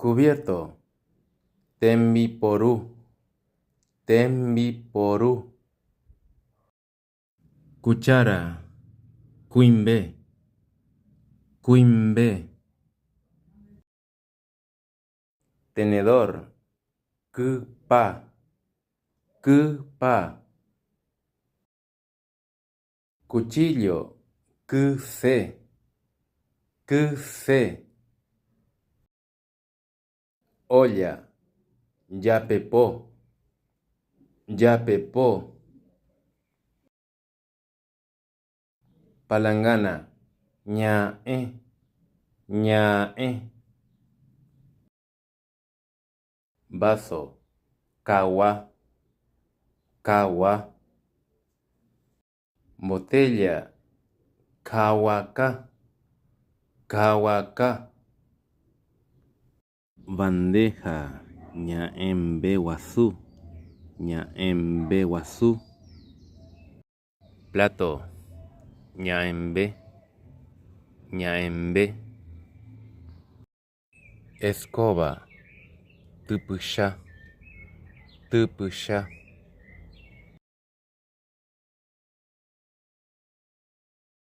Cubierto, tembiporu, tembiporu. Cuchara, kũimbe, kũimbe. Tenedor, kypa, kypa. Cuchillo, kyse, kyse. Olla, japepo, japepo. Palangana, ña'ẽ, ña'ẽ. Vaso, kagua, kagua. Botella, kaguaka, kaguaka. Bandeja, ña'ẽmbeguasu, ña'ẽmbeguasu. Plato, ña'ẽmbe, ña'ẽmbe. Escoba, typycha, typycha.